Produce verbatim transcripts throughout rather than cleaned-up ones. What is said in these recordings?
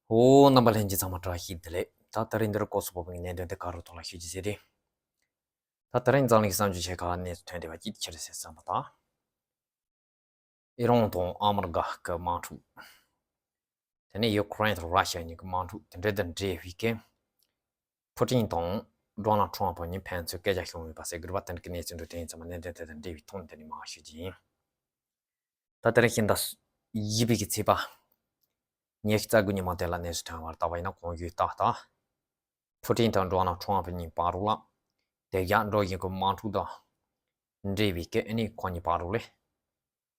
ཨོ། རྣམ་པ་ལྷན་རྒྱས་ཚང་མ་བཀྲ་ཤིས་བདེ་ལེགས། ད་དེ་རིང་འདིར་སྐོར་སོགས་པོ་བའི་གནད་དོན་དེ་ག་རུ་ཐོག་ལ་ཤོད་ཀྱི་ཟེར་ཏེ། ད་དེ་རིང་འཛམ་གླིང་གསར་འགྱུར་ཆེ་ཁག་གནས་ཚུལ་ཐོན་བསྡད་པ་ཅིག་ཕྱིར་གསལ་བསམ་པ་དང་། ཨི་རོན་དང་ཨ་མི་རི་ཀ་གི་དམག་འཁྲུག་དེ་ནས་ཡུ་ཀེ་རེན་དང་ར་ཤི་ཡ་གཉིས་ཀྱི་དམག་འཁྲུག་དེ་འདྲ་དང་འབྲེལ་བའི་གི་ཕུ་ཀྲིན་དང་ཌོ་ནལ་ཁྲམ་ཕུ་གཉིས་ཕན་ཚུན་སྐད་ཆ་བྱུང་ཡོད་པ་ཟེར་གི་རེད་པ། དེ་འདྲ་གི་གནས་ཚུལ་འདྲ་དེ་ཡིན་ཙང་མ་གནད་དོན་དེ་དང་འབྲེལ་བའི་ཐོག་ནས་དེ་ནས་མར་ཞུ་རྒྱུ་ཡིན། ད་དེ་རིང་ཕྱི་ཟླ་བཞི་པའི་གི་ཚེས་པ་ཉི་ཤུ་རྩ་དགུ་ཉིན་མ་དེ་ལ་གནས་ཚུལ་ཐོན་པར་བལྟས་པ་ཡིན་ན། གོང་ཞུས་ཏག་ཏག་ཕུ་ཀྲིན་དང་ཌོ་ནལ་ཁྲམ་ཕུ་གཉིས་བར་ལ་དེ་རྒྱག་འགྲོ་བཞིན་གི་དམག་འཁྲུག་དང་འབྲེལ་བའི་གི་ཨ་ནི་ཁོ་གཉིས་བར་ལ་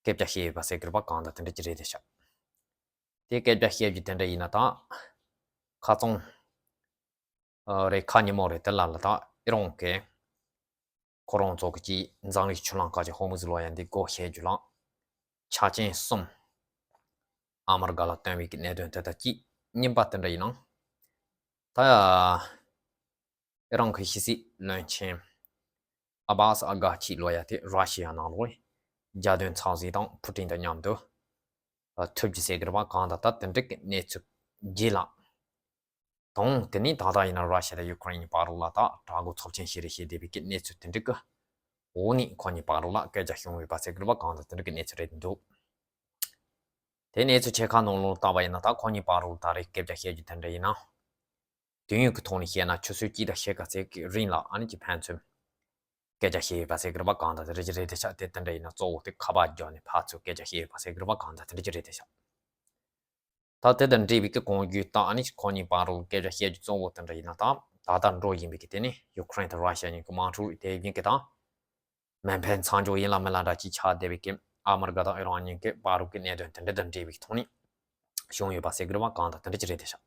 སྐད་ཆ་བཤད་ཡོད་པ་ཟེར་གི་རེད་པ། གང་ལྟར་དེ་འདྲ་ཅིག་རེད་དེ་ཤག་དེ་སྐད་ཆ་བཤད་རྒྱུ་དེ་འདྲ་ཡིན་ན་ད་ཁ་རྩང་ཨ་རེད། ཁ་ཉིན་མོ་རེད། དེ་ལ་ལ་ད་ཨི་རོན་གི་ཁོ་རང་ཚོ་གི་ཅིག་འཛམ་གླིང་ཆུ་ལམ་ཁག་ཅིག་ཧོར་མུ་ཛི་ལོ་ཡ་འདི་སྒོ་ཕྱེ་རྒྱུ་ལ་ཆ་རྐྱེན་གསུམ་ཨ་མི་རི་ཀ་ལ་བཏོན་པའི་གི་གནད་དོན་དེ་དང་གཅིག་གཉིས་པ་དེ་འདྲ་ཡིན་ན། ད་ཨི་རོན་གི་ཕྱི་སྲིད་བློན་ཆེན་ཨ་བྷ་སི་ཨ་གྷ་ཆི་ལོ་ཡ་དེ་ར་ཤི་ཡ་ནང་ལོགས་རྒྱལ་དོན་ཚོགས་ཟིན་དང་ཕུ་ཀྲིན་དང་མཉམ་དུ་ཐུག་རྒྱུ་ཟེར་གི་རེད་པ། གང་ལྟར་ད་དེ་འདྲ་གི་གནས་ཚུལ་རྗེས་ལ་དང་། དེ་ནས་ད་ལྟ་ཡིན་ན་ར་ཤི་ཡ་དང་ཡུ་ཀེ་རེན་གཉིས་བར་ལ་ད་དྲག་རྒོལ་ཚབས་ཆེན་ཞིག་རེད་ཞེས་བསྡད་པའི་གི་གནས་ཚུལ་དེ་འདྲ་གི་འོག་ནས་ཁོ་གཉིས་བར་ལ་སྐད་ཆ་བྱུང་ཡོད་པ་ཟེར་གི་རེད་པ། གང་ལྟར་དེ་འདྲ་གི་གནས་ཚུལ་རེད་འདུག་དེ་གནས་ཚུལ་ཆེ་ཁག་ནང་ལོགས་བལྟས་པ་ཡིན་ན་ད་ཁོ་གཉིས་བར་ལ་ད་རེས་སྐད་ཆ་བཤད་རྒྱུ་དེ་འདྲ་ཡིན་ན། དུས་ཡུན་གྱི་ཐོག་ནས་བཤད་ན་ཆུ་ཚོད་གཅིག་དང་ཕྱེད་ཀ་ཙམ་གྱི་རིང་ལ་ཨ་ནི་ཅིག་ཕན་ཚུན་སྐད་ཆ་བཤད་ཡོད་པ་ཟེར་གི་རེད་པ། གང་ལྟར་དེ་རེད་ཀྱི་རེད་དེ་ཤག་དེ་དེ་འདྲ་ཡིན་ན་གཙོ་བོ་དེ་ཁ་པར་བརྒྱབ་ནས་ཕར་ཚུར་སྐད་ཆ་བཤད་ཡོད་པ་ཟེར་གི་རེད་པ། གང་ལྟར་དེ་འདྲ་ཅིག་རེད་དེ་ཤག་ད་དེ་དང་འབྲེལ་བའི་གི་གོང་ཞུས་ད་ཨ་ནི་ཁོ་གཉིས་བར་ལ་སྐད་ཆ་བཤད་རྒྱུ་གཙོ་བོ་དེ་འདྲ་ཡིན་ན། ད་ད་ལྟ་འགྲོ་བཞིན་པའི་གི་དེ་ནི་ཡུ་ཀེ་རེན་དང་ར་ཤི་ཡ་གཉིས་ཀྱི་དམག་འཁྲུག་དེ་ཡིན་གི་དང་། མི་ཕན་ཚང་འཇོག་ཡིན་ལ་མིན་ལ་འདྲ་ཅིག་ཆགས་བསྡད་པའི་གི་ཨ་མི་རི་ཀ་དང་ཨི་རོན་གཉིས་ཀྱི་བར་གྱི་གནད་དོན་དེ་འདྲ་དང་འབྲེལ་བའི་ཐོག་ནས་བྱུང་ཡོད་པ་ཟེར་གི་རེད་པ། གང་ལྟར་དེ་འདྲ་ཅིག་རེད་དེ་ཤག་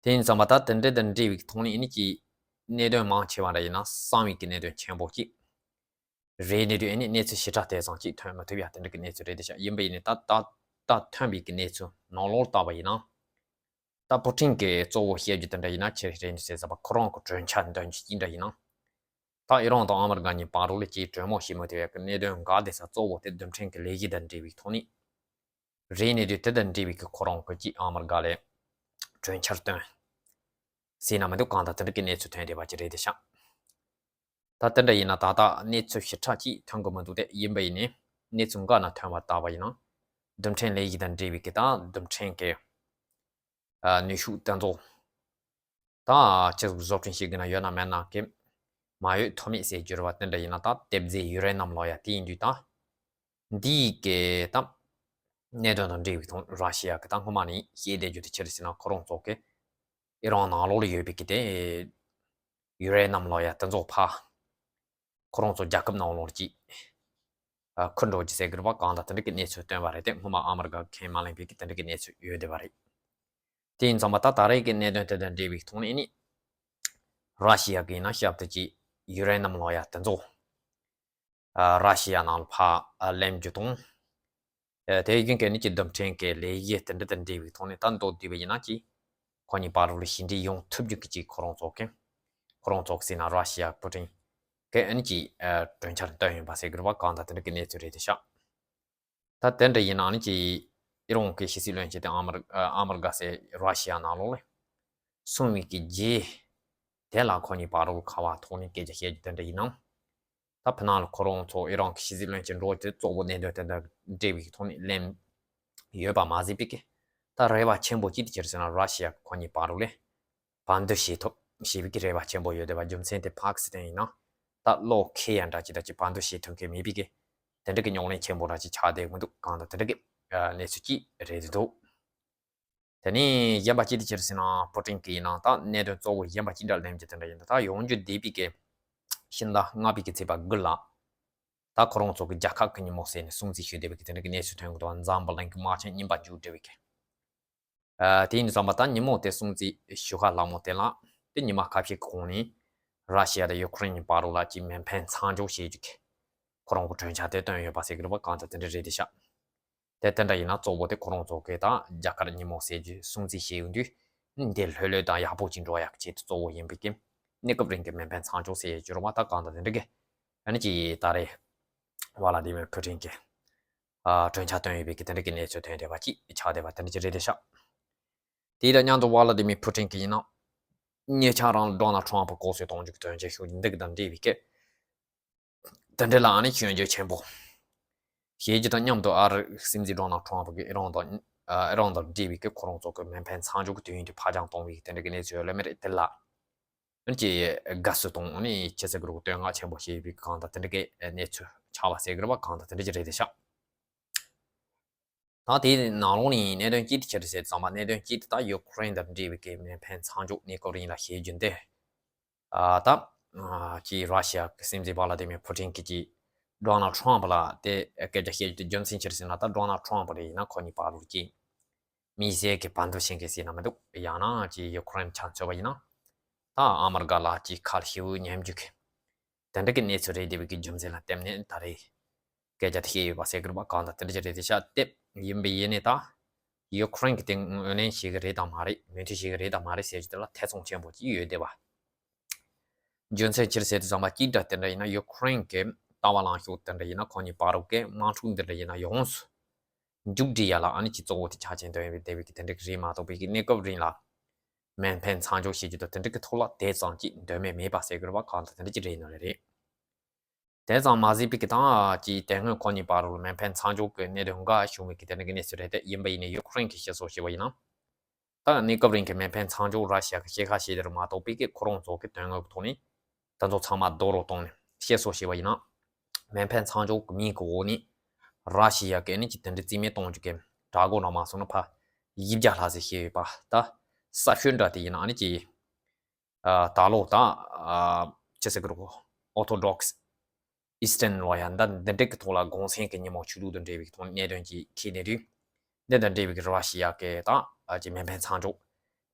དེ་ཡིན་ཙང་མ་ད་དེ་འདྲ་དང་འབྲེལ་བའི་ཐོག་ནས་ཨ་ནི་ཅིག་གནད་དོན་མང་ཆེ་བ་འདྲ་ཡིན་ན་གསང་བའི་གི་གནད་དོན་ཆེན་པོ་ཅིག་རེད། གནད་དོན་ཨ་ནི་གནས་ཚུལ་ཞིབ་ཕྲ་དེ་ཙམ་ཅིག་ཐོན་མ་ཐུབ་ཡ་དེ་འདྲ་གི་གནས་ཚུལ་རེད་དེ་ཤག་ཡིན་པ་ཡིན་ནའི་ད་ད་ད་ཐོན་པའི་གི་གནས་ཚུལ་ནང་ལོགས་བལྟས་པ་ཡིན་ན། ད་པུ་ཀྲིན་གྱིས་གཙོ་བོ་བཤད་རྒྱུ་དེ་འདྲ་ཡིན་ན་ཆེ་རེད་ཟེར་ཙམ་པ་ཁོ་རང་གི་གྲོས་འཆར་འདོན་རྒྱུ་ཅི་འདྲ་ཡིན་ན། ད་ཨི་རོན་དང་ཨ་མི་རི་ཀ་གཉིས་བར་ལ་ཅིག་གྲོས་མོལ་བྱེད་མི་ཐུབ་ཡ་གི་གནད་དོན་འགའ་དེ་ས་གཙོ་བོ་དེ་རྡུལ་ཕྲན་གྱི་ལས་གཞི་དང་འབྲེལ་བའི་ཐོག་ནས་རེད། གནད་དོན་དེ་དང་འབྲེལ་བའི་གི་ཁོ་རང་གི་ཅིག་ཨ་མི་རི་ཀ་ལ་གྲོས་འཆར་བཏོན་ཟེར་ན་མི་འདུག་གང་ལྟར་དེ་འདྲ་གི་གནས་ཚུལ་ཐོན་བསྡད་པ་ཅིག་རེད་དེ་ཤག་ད་དེ་འདྲ་ཡིན་ན་ད་ལྟ་གནས་ཚུལ་ཞིབ་ཕྲ་ཅིག་ཐོན་གི་མི་འདུག་དེ་ཡིན་པ་ཡིན་ནའི་གནས་ཚུལ་འགའ་ནས་ཐོན་པ་ལྟ་བ་ཡིན་ན། རྡུལ་ཕྲན་ལས་གཞི་དང་འབྲེལ་བའི་གི་ད་རྡུལ་ཕྲན་གྱི་ཨ་ནུས་ཤུགས་དེ་ཚོ་ད་ཅི་ཟིག་བཟོ་སྐྲུན་བྱེད་དགོས་ན་ཡོད་ན་མེད་ན་གི་མ་ཡོད་ཐོགས་མེད་ཟེར་རྒྱུ་རེད་པ། དེ་འདྲ་ཡིན་ན་ད་ཏེ་ཛི་ཡུ་རེ་ནམ་ལབ་ཡ་དེ་ཡིན་དུས་ད་འདིའི་གི་ད་གནད་དོན་དང་འབྲེལ་བའི་ཐོག་ར་ཤི་ཡ་གི་ད་སྔོན་མ་ནས་བཤད་བསྡད་རྒྱུ་དེ་ཅི་རེད་ཟེར་ན། ཁོ་རང་ཚོ་གི་ཨི་རོན་ནང་ལོགས་ལ་ཡོད་པའི་གི་དེ་ཡུ་རེ་ནམ་ལབ་ཡ་དེ་ཚོ་ཕར་ཁོ་རང་ཚོ་རྒྱལ་ཁབ་ནང་ལོགས་ལ་ཅིག་ཨ་འཁུར་འགྲོ་རྒྱུ་ཟེར་གི་རེད་པ། གང་ལྟར་དེ་འདྲ་གི་གནས་ཚུལ་བཏོན་པ་རེད་དེ། སྔོན་མ་ཨ་མི་རི་ཀ་ཁས་མ་ལེན་པའི་གི་དེ་འདྲ་གི་གནས་ཚུལ་ཡོད་བསྡད་པ་རེད། དེ་ཡིན་ཙང་མ་ད་ད་རེས་ཀྱི་གནད་དོན་དེ་དང་འབྲེལ་བའི་ཐོག་ནས་ནི། ར་ཤི་ཡ་གི་ཡིན་ན་ཞབས་ཏུ་ཅིག་ཡུ་རེ་ནམ་ལབ་ཡ་དེ་ཚོ་ཨ་ར་ཤི་ཡ་ནང་ལ་ཕར་ཨ་ལེན་རྒྱུ་དང་། ཨ་དེ་བཞིན་གྱི་ནི་ཅིག་རྡུལ་ཕྲན་གྱི་ལས་གཞི་དེ་འདྲ་དང་འབྲེལ་བའི་ཐོག་ནས་ད་མདོར་བསྡུས་པ་ཡིན་ན་ཅིག་ཁོ་གཉིས་བར་ལ་ཞི་འགྲིག་ཡོང་ཐུབ་རྒྱུ་གི་ཅིག་ཁོ་རང་ཚོ་གི་ཁོ་རང་ཚོ་གི་ཟེར་ན་ར་ཤི་ཡ་པུ་ཀྲིན་གྱི་ཨ་ནི་ཅིག་ཨ་གྲོས་འཆར་བཏོན་ཡོད་པ་ཟེར་གི་རེད་པ། གང་ལྟར་དེ་འདྲ་གི་གནས་ཚུལ་རེད་དེ་ཤག་ད་དེ་འདྲ་ཡིན་ན་ནི་ཅིག་ཨི་རོན་གྱི་ཕྱི་སྲིད་བློན་ཆེན་དེ་ཨ་མི་རི་ཨ་མི་རི་ཀ་ཟེར་ར་ཤི་ཡ་ནང་ལོགས་ལ་སོང་བའི་གི་རྗེས་དེ་ལ་ཁོ་གཉིས་བར་ལ་ཁ་པར་ཐོག་ནས་སྐད་ཆ་བཤད་རྒྱུ་དེ་འདྲ་ཡིན་ན། ད་ཕ་ནང་ལ་ཁོ་རང་ཚོ་ཨི་རོན་གྱི་ཕྱི་སྲིད་བློན་ཆེན་འགྲོ་དེ་གཙོ་བོ་གནད་དོན་དེ་འདྲ་འབྲེལ་བའི་ཐོག་ནས་གླེང་ཡོད་པ་མ་ཟད་པའི་གི་ད་རེ་བ་ཆེན་པོ་ཅིག་དེ་ཅི་རེད་ཟེར་ན་ར་ཤི་ཡ་ཁོ་གཉིས་བར་ལ་བར་འདུམ་བྱེད་ཐུབ་ཞེས་པའི་གི་རེ་བ་ཆེན་པོ་ཡོད་བསྡད་པ། རྒྱུ་མཚན་དེ་ཕ་ཀི་སི་ཐན་ཡིན་ན་ད་བློ་ཁེལ་ཡ་འདྲ་ཅིག་ད་ཅིག་བར་འདུམ་བྱེད་ཐུབ་མཁན་མེད་པའི་གི་དེ་འདྲ་གི་རྙོག་གླེང་ཆེན་པོ་འདྲ་ཅིག་ཆགས་བསྡད་མི་འདུག་གང་ལྟར་དེ་འདྲ་གི་ཨ་གནས་ཚུལ་ཅིག་རེད་འདུག་དེ་ནས་གཞན་པ་ཅིག་དེ་ཅི་རེད་ཟེར་ན་པུ་ཀྲིན་གྱི་ཡིན་ན་ད་གནད་དོན་གཙོ་བོ་གཞན་པ་ཅིག་འདྲ་གླེང་རྒྱུ་དེ་འདྲ་ཡིན་ད། ད་ཡོང་རྒྱུ་བསྡད་པའི་གི་ཕྱི་ཟླ་ལྔ་པའི་གི་ཚེས་པ་དགུ་ལ་ད་ཁོ་རང་ཚོ་གི་རྒྱལ་ཁབ་ཀྱི་ཉིན་མོ་ཟེར་ནས་སྲུང་བརྩི་ཞུས་བསྡད་པའི་གི་དེ་འདྲ་གི་གནས་ཚུལ་ཐོན་གི་འདུག་འཛམ་བུ་གླིང་གི་དམག་ཆེན་རྙིང་པ་མཇུག་སྒྲིལ་བའི་གི་ཨ་དེ་ཡིན་དུས་ཙམ་པ་ད་ཉིན་མོ་དེ་སྲུང་བརྩི་ཞུ་ཁ་ལྷག་མོ་དེ་ལ་དེ་ཉི་མ་ཁ་ཤས་ཀྱི་གོང་ནས་ར་ཤི་ཡ་དང་ཡུ་ཀེ་རེན་གཉིས་བར་ལ་ཅིག་མི་ཕན་ཚང་འཇོག་བྱེད་རྒྱུ་གི་ཁོ་རང་གི་གྲོས་འཆར་དེ་བཏོན་ཡོད་པ་ཟེར་གི་རེད་པ། གང་ལྟར་དེ་འདྲ་རེད་དེ་ཤག་དེ་དེ་འདྲ་ཡིན་ན་གཙོ་བོ་དེ་ཁོ་རང་ཚོ་གི་ད་རྒྱལ་ཁབ་ཉིན་མོ་ཟེར་རྒྱུ་སྲུང་བརྩི་བྱེད་ཡོང་དུས་འདི་ལྷོད་ལྷོད་དང་ཡག་པོ་ཅིག་འགྲོ་ཡག་གི་ཆེད་དུ་གཙོ་བོ་ཡིན་པའི་གི་གནས་སྐབས་རིང་གི་མི་ཕན་ཚང་འཇོག་ཟེར་རྒྱུ་རེད་པ། ད་གང་ལྟར་དེ་འདྲ་གི་ཨ་ནི་ཅིག་ད་རེས་ཝ་ལ་དི་མིར་ཕུ་ཀྲིན་གྱི་ཨ་གྲོས་འཆར་བཏོན་ཡོད་པའི་གི་དེ་འདྲ་གི་གནས་ཚུལ་ཐོན་བསྡད་པ་ཅིག་ཆགས་བསྡད་པ་དེ་འདྲ་ཅིག་རེད་དེ་ཤག་དེ་དང་མཉམ་དུ་ཝ་ལ་དི་མི་ཕུ་ཏིན་གྱིས་ཡིན་ན་ཉེ་ཆར་རང་ལ་ཌོ་ནལ་ཊམ་ཕུ་ལྐོག་གསོད་གཏོང་རྒྱུ་གི་དོན་རྐྱེན་ཤུགས་ཆེ་འདི་གི་དང་འབྲེལ་བའི་སྐད། དེ་འདྲ་ལ་ཨ་ནི་སྐྱོན་བརྗོད་ཆེན་པོ་བྱེད་རྒྱུ་དང་མཉམ་དུ། ཨ་རི་སྲིད་འཛིན་ཌོ་ནལ་ཊམ་ཕུ་གིས་ཨི་རན་དང་ཨ་ཨི་རན་དང་འབྲེལ་བའི་སྐད། ཁོ་རང་ཚོ་གི་མེ་འཕེན་མཚམས་འཇོག་གི་དུས་ཡུན་དེ་ཕར་འགྱངས་གཏོང་བའི་དེ་འདྲ་གི་གནས་ཚུལ་ཡོད་ལེ་མེད་རེད། དེ་ལ་ཨ་ནི་ཀྱི་དགའ་བསུ་དང་ཨ་ནི་ཁྱེད་ཚོ་གི་རུ་བསྟོད་བསྔགས་ཆེན་པོ་བྱེད་པའི་གང་དང་དེ་འདྲ་གི་གནས་ཚུལ་ཆགས་པ་ཟེར་གི་རེད་པ། གང་དང་དེ་འདྲ་ཅིག་རེད་དེ་ཤག་ད་དེའི་ནང་ལོགས་ནས་གནད་དོན་གཅིག་དེ་ཅི་རེད་ཟེར་ཙམ་པ། གནད་དོན་གཅིག་དེ་ད་ཡུ་ཀེ་རེན་དང་འབྲེལ་བའི་གི་མེ་འཕེན་མཚམས་འཇོག་གནས་སྐབས་རིང་ལ་བྱེད་རྒྱུ་འདི། ཨ་ད་ཨ་ཀྱི་ར་ཤི་ཡ་གི་སྲིད་འཛིན་ཝ་ལ་དི་མིར་ཕུ་ཏིན་གྱིས་ཀྱི་ཌོ་ནལ་ཊམ་ཕུ་ལ་དེ་སྐད་ཆ་བཤད་རྒྱུ་དེ་རྒྱུ་མཚན་ཅི་རེད་ཟེར་ན། ད་ཌོ་ནལ་ཊམ་ཕུ་རེད་ཡིན་ན་ཁོ་གཉིས་བར་དུ་ཀྱི་མི་ཟས་ཀྱི་བར་འདུམ་བྱེད་མཁན་ཟེར་ན་མི་འདུག་ཡང་ན་ཀྱི་ཡུ་ཀེ་རེན་ཆ་མཚོན་པ་ཡིན་ན། ད་ཨ་མི་རི་ཀ་ལ་ཀྱི་ཁ་ལ་ཤི་བོ་ཉན་རྒྱུ་གི་དེ་འདྲ་གི་གནས་ཚུལ་རེད། དེ་བས་ཀྱི་རྒྱུ་མཚན་ལ་བརྟེན་ནས་ད་རེས་སྐད་ཆ་དེ་བཤད་ཡོད་པ་ཟེར་གི་རེད་པ། གང་ལྟར་དེ་འདྲ་ཅིག་རེད་དེ་ཤག་དེ་ཡིན་པས་ཡིན་ནས་ད་ཡུ་ཀེ་རེན་གྱིས་དེ་ངོས་ལེན་བྱེད་ཀྱི་རེད་དམ་མ་རེད། མོས་མཐུན་བྱེད་ཀྱི་རེད་དམ་མ་རེད་ཟེར་རྒྱུ་དེ་ལ་ཐེ་ཚོམ་ཆེན་པོ་ཅིག་ཡོད་བསྡད་པ། རྒྱུ་མཚན་ཅི་རེད་ཟེར་དུས་ཙམ་པ། གཅིག་འདྲ་དེ་འདྲ་ཡིན་ན་ཡུ་ཀེ་རེན་གྱི་ལྟ་བ་ལངས་ཕྱོགས་དེ་འདྲ་ཡིན་ན། ཁོ་གཉིས་བར་དུ་གི་དམག་འཁྲུག་འདི་འདྲ་ཡིན་ན་ཡོངས་སུ་མཇུག་སྒྲིལ་ཡ་ལ་ཨ་ནི་ཀྱི་གཙོ་བོ་དེ་ཆ་རྐྱེན་དོན་ཡོད་པའི་དེ་བས་ཀྱི་དེ་འདྲ་གི་རེད་མ་གཏོགས་པའི་གི་གནས་སྐབས་རིང་ལ་མེ་འཕེན་མཚམས་འཇོག་བྱེད་རྒྱུ་དང་དེ་འདྲ་གི་ཐོག་ལ་དེ་ཙམ་གྱི་འདོད་མོས་མེད་པ་ཟེར་གི་རེད་པ། གང་ལྟར་དེ་འདྲ་ཅིག་རེད་ནི་རེད། དེ་ཙམ་མ་ཟད་པའི་གི་ད་ཀྱི་དེ་སྔོན་ཁོ་གཉིས་བར་དུ་མེ་འཕེན་མཚམས་འཇོག་གི་གནད་དོན་འགའ་བྱུང་བའི་གི་དེ་འདྲ་གི་གནས་ཚུལ་རེད་དེ། ཡིན་པ་ཡིན་ནའི་ཡུ་ཀེ་རེན་གྱིས་བཤད་སྲོལ་བྱས་པ་ཡིན་ན། ད་གནས་སྐབས་རིང་གི་མེ་འཕེན་མཚམས་འཇོག་ར་ཤི་ཡ་གི་ཕྱེད་ཀ་བྱས་དེ་རུ་མ་གཏོགས་པའི་གི་ཁོ་རང་ཚོ་གི་དོན་དངོས་ཀྱི་ཐོག་ནས་དེ་ཚོ་ཚང་མ་རྡོག་རོལ་བཏང་ནས་བཤད་སྲོལ་བྱས་པ་ཡིན་ན། མེ་འཕེན་མཚམས་འཇོག་གི་མིང་གི་འོག་ནས་ར་ཤི་ཡ་གི་ཨ་ནི་ཀྱི་དེ་འདྲའི་རྩིས་མེད་གཏོང་རྒྱུ་གི་དྲག་རྒོལ་འདྲ་མ་སོང་ན་ཕར་བཞི་བརྒྱ་ལྷག་ཙམ་བྱས་ཡོད་པ། ད་གསར་ཤོས་འདྲ་དེ་ཡིན་ན་ཨ་ནི་ཀྱི་ཨ་ད་ལོ་ད་ཨ་ཅི་ཟེར་གི་རེད་གོ། ཨོ་ཐོ་ཌོག་སི་ཨི་སི་ཊན་ལོ་ཡ་འདི་འདི་འདྲ་གི་ཐོག་ལ་གུང་སེང་གི་ཉིན་མོ་ཆོས་ལུགས་དང་འབྲེལ་བའི་ཐོག་གནད་དོན་གྱི་ཁྱེད་ནས་དུས་འདི་དང་འབྲེལ་བའི་ར་ཤི་ཡ་གི་ད་ཨ་ཀྱི་མེ་འཕེན་མཚམས་འཇོག་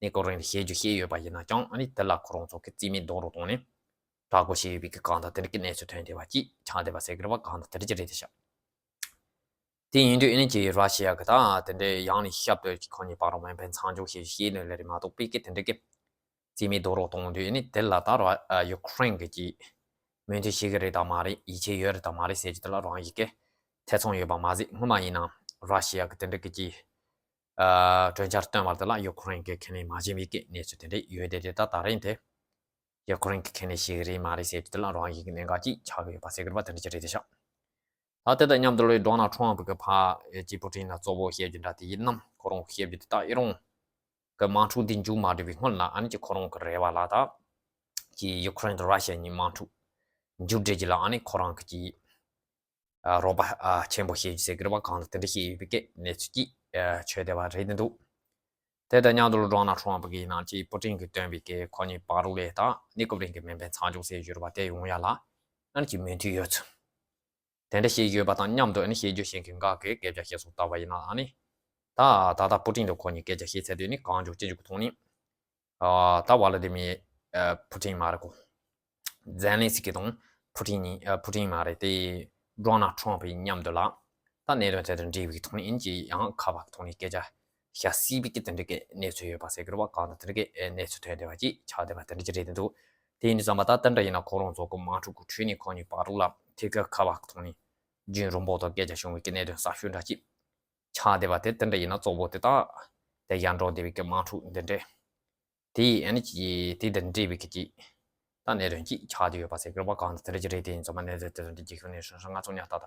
གནས་སྐབས་རིང་ལ་བྱེད་རྒྱུ་བཤད་ཡོད་པ་ཡིན་ན་ཀྱང་། ཨ་ནི་དེ་ལ་ཁོ་རང་ཚོ་གི་རྩིས་མེད་རྡོག་རོལ་བཏང་ནས་དྲག་རྒོལ་བྱས་ཡོད་པའི་གི་གང་ལྟར་དེ་འདྲ་གི་གནས་ཚུལ་ཐོན་བསྡད་པ་ཅིག་ཆགས་བསྡད་པ་ཟེར་གི་རེད་པ། གང་ལྟར་དེ་འདྲ་ཅིག་རེད་དེ་ཤག་དེ་ཡིན་དུས་ཨ་ནི་ཀྱི་ར་ཤི་ཡ་གི་ད་དེ་འདྲའི་ཡང་ནས་ཞབས་ཏོག་གི་ཁོ་གཉིས་བར་དུ་མེ་འཕེན་མཚམས་འཇོག་བྱེད་རྒྱུ་བཤད་ནི་ལས་རེད་མ་གཏོགས་པའི་གི་དེ་འདྲ་གི་རྩིས་མེད་རྡོག་རོལ་གཏོང་དུས་ཨ་ནི་དེ་ལ་ད་ར་ཡུ་ཀེ་རེན་གྱིས་ཀྱི་མོས་མཐུན་བྱེད་ཀྱི་རེད་དམ་མ་རེད། ཡིད་ཆེས་ཡོད་རེད་དམ་མ་རེད་ཟེར་རྒྱུ་དེ་ལ་རང་ཡིད་ཀྱི་ཐེ་ཚོམ་ཡོད་པ་མ་ཟད། སྔོན་མ་ཡིན་ན་ར་ཤི་ཡ་གི་དེ་འདྲ་གི་ཀྱི་ཨ་གྲོས་འཆར་བཏོན་པ་དེ་ལ་ཡུ་ཀེ་རེན་གྱིས་ཁས་ལེན་མ་བྱས་པའི་གི་གནས་ཚུལ་དེ་འདྲ་ཡོད་དེ། དེ་ད་ད་རིང་དེ་ཡུ་ཀེ་རེན་གྱིས་ཁས་ལེན་བྱེད་ཀྱི་རེད་མ་རེད་ཟེར་རྒྱུ་དེ་ལ་རང་ཡིད་ཀྱི་གནད་འགག་ཅིག་ཆགས་ཀྱི་ཡོད་པ་ཟེར་གི་རེད་པ། དེ་འདྲ་ཅིག་རེད་དེ་ཤག་ད་དེ་དང་མཉམ་དུ་ལོས་ཌོ་ནལ་ཊམ་ཕུ་གི་ཕ་ཀྱི་ཕུ་ཏིན་ལ་གཙོ་བོ་བཤད་རྒྱུ་འདྲ་དེ་ཡིན་ནམ། ཁོ་རང་གི་བཤད་རྒྱུ་དེ་ད་ཨི་རན་གི་དམག་འཁྲུག་འདི་མཇུག་མ་སྒྲིལ་བའི་སྔོན་ལ་ཨ་ནི་ཀྱི་ཁོ་རང་གི་རེ་བ་ལ་ད་ཀྱི་ཡུ་ཀེ་རེན་དང་ར་ཤི་ཡ་གཉིས་དམག་འཁྲུག་མཇུག་སྒྲིལ་རྒྱུ་ལ་ཨ་ནི་ཁོ་རང་གི་ཀྱི་ཨ་རོགས་པ་ཨ་ཆེན་པོ་བྱེད་རྒྱུ་ཟེར་གི་རེད་པ། གང་ལྟར་དེ་འདྲ་བྱེད་ཡོད་པའི་གི་གནས་ཚུལ་ཅིག་ཨ་ཆོད་བསྡད་པ་རེད་འདུག་དེ་དང་མཉམ་དུ་ཌོ་ནལ་ཊམ་ཕུ་གིས་ཡིན་ན་ཀྱི་ཕུ་ཏིན་གྱིས་བཏོན་པའི་གི་ཁོ་གཉིས་བར་དུ་ལས་ད་གནས་སྐབས་རིང་གི་མེ་འཕེན་མཚམས་འཇོག་ཟེར་ཡོད་རེད་པ། དེ་ཡོང་ཡ་ལ་ཨ་ནི་ཀྱི་མོས་མཐུན་ཡོད་ཚུལ་དེ་འདྲ་བྱེད་ཡོད་པ་དང་མཉམ་དུ་ཨ་ནི་བྱེད་རྒྱུ་བྱེད་མཁན་འགའ་གིས་སྐད་ཆ་བཤད་སྲོལ་ལྟ་བ་ཡིན་ན། ཨ་ནི་ད་ད་ལྟ་ཕུ་ཏིན་དང་ཁོ་གཉིས་སྐད་ཆ་བཤད་ཚར་དུས་ནི་གང་བྱུང་ཅི་བྱུང་གི་ཐོག་ནས། ཨ་ད་ཝ་ལ་དི་མི་ཨ་ཕུ་ཏིན་མ་རེད་གོ། ཛེ་ལན་སི་ཀི་དང་ཕུ་ཏིན་གཉིས། ཨ་ཕུ་ཏིན་མ་རེད་དེ། ཌོ་ནལ་ཊམ་ཕུ་ཡི་མཉམ་དུ་ལ་ད་གནད་དོན་དེ་དང་འབྲེལ་བའི་ཐོག་ནས་ཨིན་ཅི་ཡང་ཁ་པར་ཐོག་ནས་སྐད་ཆ་བཤད་སྲིད་པའི་གི་དེ་འདྲ་གི་གནས་ཚུལ་ཡོད་པ་ཟེར་གི་རེད་པ། གང་ལྟར་དེ་འདྲ་གི་གནས་ཚུལ་ཐོན་བསྡད་པ་ཅིག་ཆགས་བསྡད་པ་དེ་འདྲ་ཅིག་རེད་འདུག་དེ་ཡིན་དུས་ཙམ་པ་ད་དེ་འདྲ་ཡིན་ན་ཁོ་རང་ཚོ་གི་དམག་འཁྲུག་གི་ཁྲོད་ནས་ཁོ་གཉིས་བར་དུ་ལ་ཐད་ཀར་ཁ་པར་ཐོག་ནས་རྒྱུན་རིང་པོ་དང་སྐད་ཆ་བྱུང་བའི་གི་གནད་དོན་གསར་ཤོས་འདྲ་ཅིག་ཆགས་བསྡད་པ་དེ་དེ་འདྲ་ཡིན་ན་གཙོ་བོ་དེ་ད་དེ་ཡར་འགྲོ་བསྡད་པའི་གི་དམག་འཁྲུག་འདི་འདྲ། དེ་ཡིས་ཨ་ནི་ཀྱི་དེ་དང་འབྲེལ་བའི་གི་ཅིག་ད་གནད་དོན་ཅིག་ཆགས་བསྡད་ཡོད་པ་ཟེར་གི་རེད་པ། གང་ལྟར་དེ་འདྲ་ཅིག་རེད། དེ་ཡིན་ཙང་མ་གནས་ཚུལ་དེ་དང་འབྲེལ་རྒྱུ་ཁྱོན་ནས་སོང་ཙང་ང་ཚོ་ཉག་ཏག་ཏག་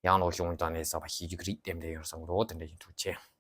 ཡང་ལོག་བྱུང་ཙང་ནས་གསར་པ་ཤེས་རྒྱུ་གི་རིགས་ལྟེམ་དེ་ཡོད་བསམ་གི་འདུག་དེ་འདྲ་ཡིན། ཐུགས་རྗེ་ཆེ།